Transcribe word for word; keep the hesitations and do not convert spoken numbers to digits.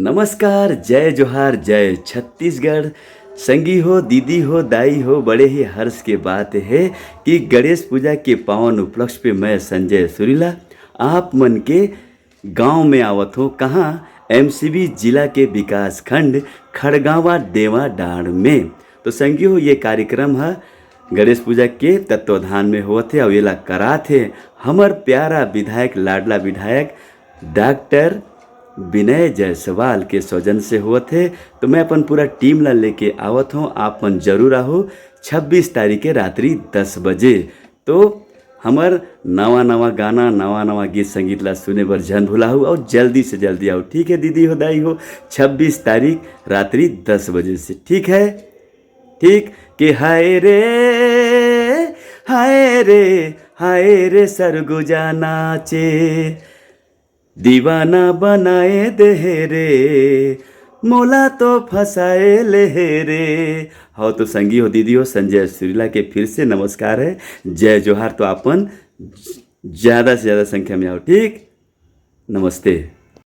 नमस्कार, जय जोहार, जय छत्तीसगढ़। संगी हो, दीदी हो, दाई हो, बड़े ही हर्ष के बात हे कि गणेश पूजा के पावन उपलक्ष्य पे मैं संजय सुरीला आप मन के गांव में आवत हों। कहाँ? एमसीबी जिला के विकास खंड खड़गांवा देवा डांड़ में। तो संगी हो, ये कार्यक्रम ह गणेश पूजा के तत्वाधान में होवत हे अउ एला करात हे हमर प्यारा विधायक, लाडला विधायक डॉक्टर विनय जायसवाल के सौजन से होवत हे। तो मैं अपन पूरा टीम ला लेके आवत हों, आप मन जरूर आहू छब्बीस तारीख के रात्रि दस बजे। तो हमर नवा नवा गाना, नवा नवा गीत संगीत ला सुने बर झन भुलाहू अउ जल्दी से जल्दी आहू, ठीक हे दीदी हो, दाई हो? छब्बीस तारीख रात्रि दस बजे से, ठीक हे? ठीक। कि हाय रे, हाय रे, हाय रे सरगुजा नाचे, दीवाना बनाए देहे रे, मोला तो फंसाए लेहे रे। हव तो संगी हो, दीदी हो, संजय सुरीला के फिर से नमस्कार हे, जय जोहार। तो आपन ज्यादा से ज्यादा संख्या में आहू, ठीक? नमस्ते।